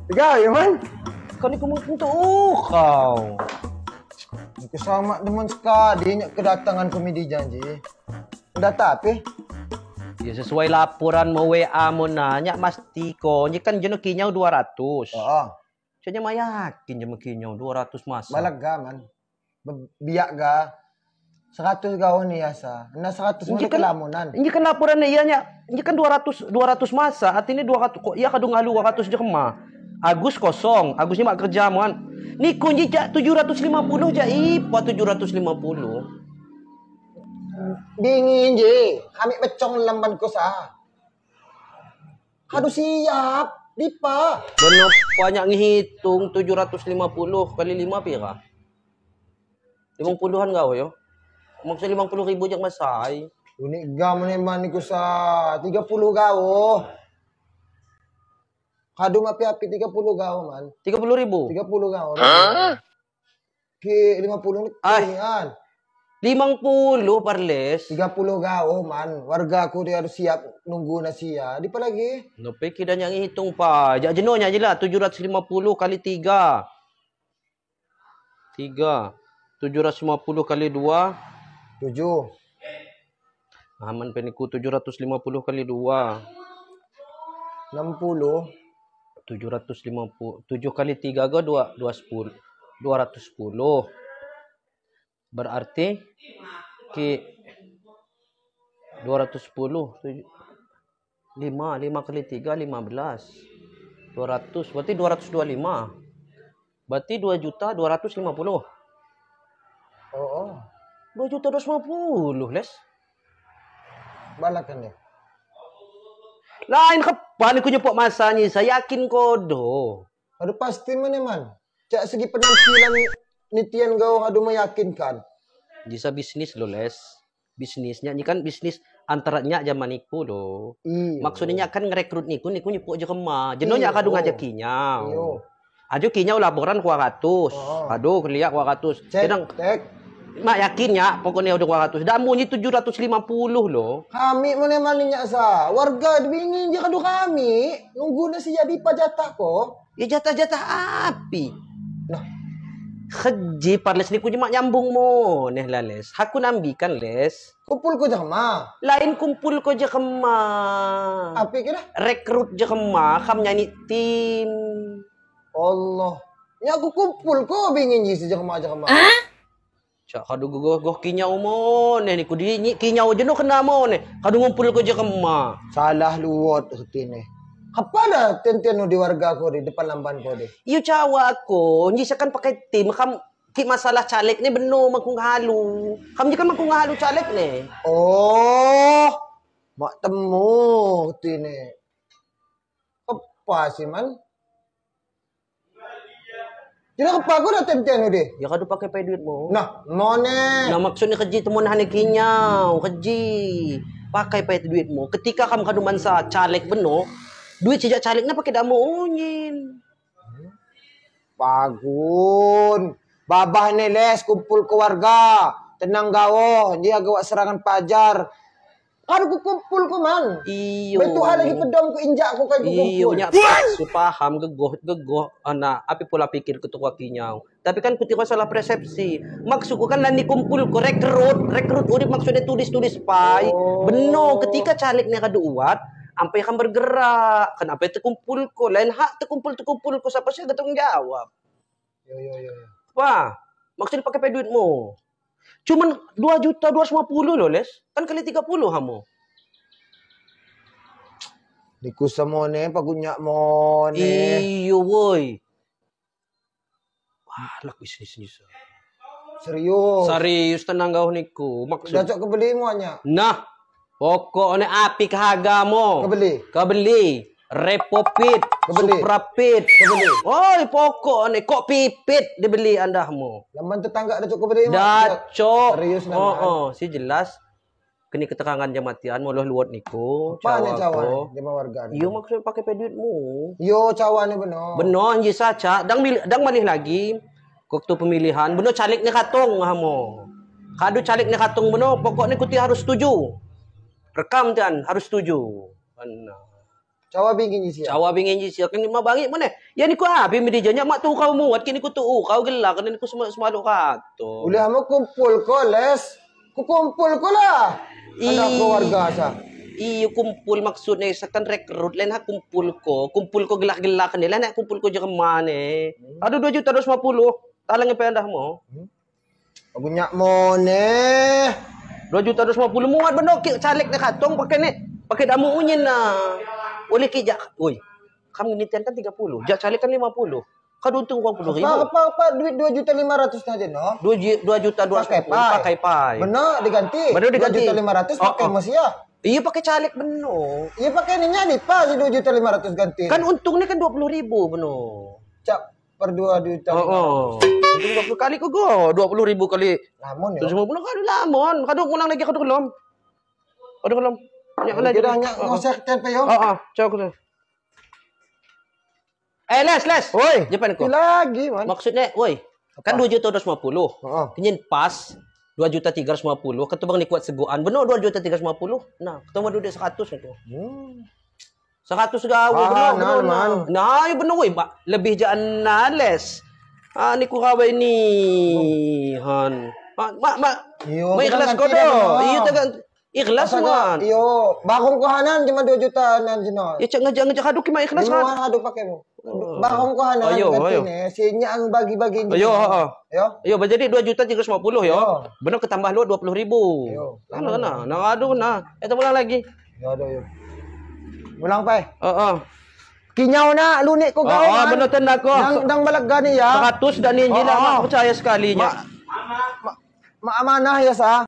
Tiga, ya man. Kau ni kumang untuk kau. Aku sama demen sekali nyak kedatangan komedi janji. Data apa? Ya sesuai laporan mau WA mau nanya masti ko. Ni kan jenuh kinyau 200. Oh. Soalnya mah yakin je kinyau 200 masa. Balak ga man. Biak ga. 100 gaun ni asa. Nah 100 Ini mana kan kelamunan. Ini kan laporan iya nya. Ini kan 200 masa. Artinya 200 kok iya kadung ngalu 200 je kemah. Agus kosong, Agus ni mak kerja man. Ni kunci jak 750 jak ipa 750. Dingin je, kami becong lamban ko sa. Kadu siap, dipa. Benar banyak ngihitung 750 kali 5 pira. 50-an kau yo. Maksud 50 ribu jak masai. Unik gam ni man ni sa 30 kau. Kadu mapi-api 30 kau man. 30 ribu? 30 kau. Hah? Ki 50 ni kan. 50 parles. 30 kau man. Warga aku dia harus siap nunggu nasi ya. Di apa lagi? No pe kira yang hitung pa. Jak jenonya je lah 750 kali 3. 3. 750 kali 2. 7. Aman peniku 750 kali 2. 60. 750. 7 kali 3 ke 2, 210. 210. Berarti ki 210 7, 5 5 kali 3 15. 200 berarti 225. Berarti 2.250.000. Oh. 2.250.000 les. Balakan deh. Lain kapan aku nyepok masanya, saya yakin kodo. Aduh pasti mana man. Cak segi penampilan nitian kau aduh meyakinkan. Jisa bisnis lo les. Bisnisnya ni kan bisnis antara nyak zaman iku lo. Iyo. Maksudnya kan ngerekrut niku niku nyepok je kema. Jeno nyak kadu ngajak kinyau. Iyo. Ajo kinyau laporan 200. Oh. Aduh keliak 200. Cek, Sedang cek. Mak yakin ya, pokoknya udah 200. Dah munyi 750 loh. Kami mana maninya sa. Warga dingin je kadu kami. Nunggu nasi jadi pajatah ko. Ya jatah-jatah api. Nah. Keji parles ni ku mak nyambung mo. Neh lah les. Aku nambikan les. Kumpul ko je kema. Lain kumpul ko je kema. Api kira? Rekrut je kema. Kam nyanyi tim. Allah. Ya aku kumpul ko bingin je sejak kema je kema. Cak kadu goh goh kinyau mo neh ni ku di kinyau je no kena mo neh. Kadu ngumpul ko je kema. Salah luot hati ni. Apa dah ten-ten di warga ko di depan lamban ko di. Iyo cawa ko, nyi kan pakai tim kam ki masalah caleg ni beno mangkung halu. Kam je kan mangkung halu caleg ni. Oh, mak temu hati ni. Apa sih man? Tidak apa aku dah ten-ten udah. Ya kadu pakai pay duit mo. Nah, mone. Nah maksudnya keji temun hane kinyau, keji. Pakai pay duit mo. Ketika kamu kadu mansa caleg beno, duit sejak calegnya pakai damu unyin. Bagun. Babah ni les kumpul keluarga. Tenang gawo, dia gawak serangan pajar. Kan ku kumpul ku man. Iyo. Betul lagi pedom ku injak ku kai ku kumpul. Iyo nyak su paham gegoh gegoh anak api pola pikir ketua kinyau. Tapi kan kuti salah persepsi. Maksudku kan lani kumpul ku rekrut, rekrut urip maksudnya tulis-tulis pai. Oh. Beno ketika caleg ni kadu uat, ampai kan bergerak, kan ampai terkumpul ko, lain hak terkumpul ko siapa sih ada tanggung jawab. Yo yo yo. Wah, maksudnya pakai pay duitmu. Cuman 2.250.000 loh les, kan kali 30 hamu. Niku semone pagunyak mone. Iyo woi. Wah, lak bisnis ni. Serius. Serius tenang kau niku. Maksud. Dacok kebeli muanya. Nah, pokoknya api kehagamu. Kebeli. Kebeli. Repopit, kebeli. Suprapit, kebeli. Oi, pokoknya kok pipit dibeli andahmu. Laman tetangga dacok kebeli. Dacok. Serius nama. Oh, oh, si jelas. Kini keterangan jamatian moloh luot niku. Apa ni cawan? Jama warga. Iyo maksud pakai pe duitmu. Yo cawan ni benar. Benar anji saja. Dang dang malih lagi. Waktu pemilihan benar caleg ni katong hamo. Kadu caleg ni katong benar pokoknya kuti harus setuju. Rekam tian harus setuju. Benar. Cawa bingin ji sia. Cawa bingin ji sia kan ma bangi mana? Ya niku abi mi dijanya mak tu kau muat kini ku tu kau gelak kan niku semalu kato. Ulah mu kumpul ko les. Ku kumpul ko lah. Anak keluarga sa. Iyo kumpul maksudnya sekan rekrut lain ha kumpul ko gelak-gelak ni lah nak kumpul ko jerman ni. Aduh 2.250.000. Talang yang pendah mo. Banyak mo ne. 2.250.000 muat benda ki caleg ni katong pakai ni. Pakai damu unyin nah. Oleh ki jak. Oi. Kamu ni kan 30. Jak caleg kan 50. Kau untung 20 ribu. Apa duit 2.500.000 aja no? 2.250.000 pakai pai. Benar diganti. Benar diganti. 2.500.000 pakai masia. Iya pakai caleg benar. Iya pakai ni nyadi pa si 2.500.000 ganti. Kan untungnya kan 20 ribu benar. Cak per 2 juta. Oh. Untung 20 kali kok go 20 ribu kali. Lamun yo. 70 kali lamun. Kadu ngulang lagi kadu kelom. Kadu kelom. Nyak lagi. Kira nyak ngosek tempe yo. Heeh, cok aku. Eh les. Oi, Jepan ko. Lagi man. Maksudnya, woi, kan 2.250.000. Heeh. Kenyen pas 2.350.000, ketubang ni kuat seguan. Benar 2.350.000. Nah, ketemu duit 100 itu. 100 gawe benar benar. Nah, ya benar woi, lebih jangan nales. Ah ni ku kawai ni. Han. Ma Iyo, ma ikhlas ko do. Iyo tagan ikhlas man. Iyo, bagong kuhanan cuma 2 juta nan jino. Ya cak ngejak adu ki ma ikhlas kan. Lima adu pakai mu. Bagong kuhanan Ayo, ayo. ni sinya ang bagi-bagi. Ayo, heeh. Yo. Ayo, berjadi 2.350.000 yo. Benar ketambah lu 20 ribu. Yo. Nah, nah, adu nah. Eta ulang lagi. Yo, yo. Ulang pai. Heeh. Kinyau na lunik ko gawe. Oh, benar tendak ko. Nang balaga ni ya. 100 dan ni lah mak percaya sekalinya. Ma amanah ya sa.